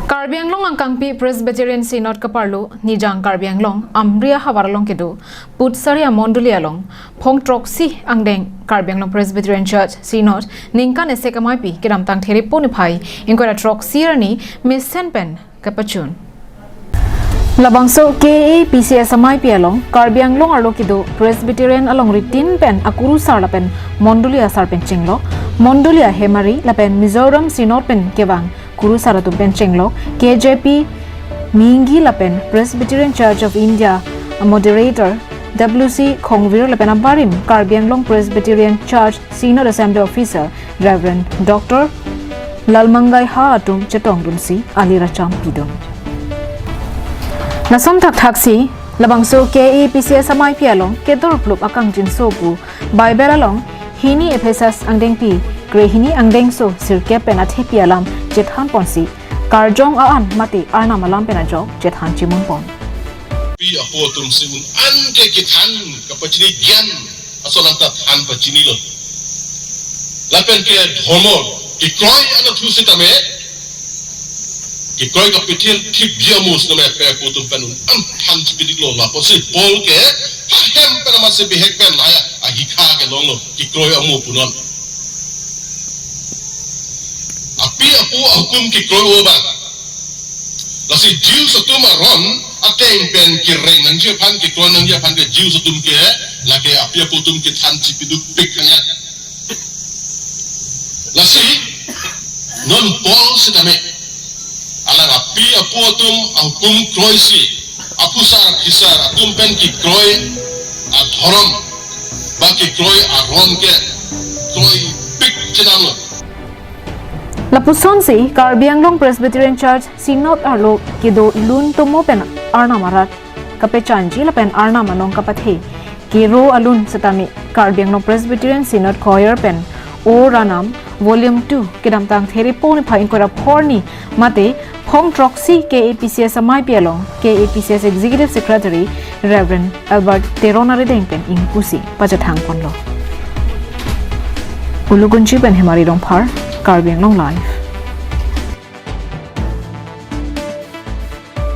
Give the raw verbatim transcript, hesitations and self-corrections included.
Karbi Anglong Angkangpi Presbyterian Synod kaparlo Nijang Karbi Anglong Amri ahavar along kedo Putsari amondoli along phong throksi angdeng Karbi Anglong Presbyterian Church Synod ningkan isi amaipi kedamtang Therepo niphai ingkoi ra throksi arni mesen pen kapachun. Labangso K A P C S amaipi along Karbi Anglong arlo kedo Presbyterian alongri tin pen akurusar lapen mondoli asar pen chenglok, mondoli ahemari lapen Mizoram Synod pen kevang kurusar atum pen chenglok, K J P Mingi lapen Presbyterian Church of India Moderator W C Khongvir lapen abarim Karbi Anglong Presbyterian Church Synod Assembly Officer Reverend Doctor Lalmangai Ha atum chetongdunsi ali racham pidun. Lason thakthaksi labangso K A P C S amaipi along kedorplup akangjinso pu Bible along hini Ephesus angdengpi krehini angdengso sirkep pen athepi alam chethanponsi karjong a-an mate Arnam alam pen ajok chethan chimunpon. Pi apo atum si un-an ke kethan kapachini gyan ason anta than pachinilo. Lapen ke dhormo kekroi anatthu sitame kekroi kapithil thip dia mus name pe apo atum pen un-an than chipidiklo, lapusi Paul ke hahem pen amatsi bihek pen lahai ahikha kelonglo kekroi amo punon. Api apo ahukum kekroi o bang. Lasi Jews atum aron ateng pen kereng nangji aphan, kekroi nangji aphan ke Jews atum ke lake api apo atum kethan chipidukpik hanya. Lasi non Paul sitame alang api apo atum ahukum kroisi aphusar phisar atum pen kekroi adhorom ba kekroi aron ke kroipik chenamlo. Lapusonsi Karbi Anglong Presbyterian Church Synod arlo kedo lun tomo pen Arnam arat kapechanji lapen Arnam anong kapathe kero alun sitame Karbi Anglong Presbyterian Synod Choir pen O Ranam Volume two kedamtang Therepo niphai ingkoi ra phorni mate phong throksi K A P C S amaipi along K A P C S Executive Secretary Reverend Albert Teron arideng pen ingpusi pachethangponlo. Ulukunchi pen Hemari Rongphar, Karbi Anglong Live.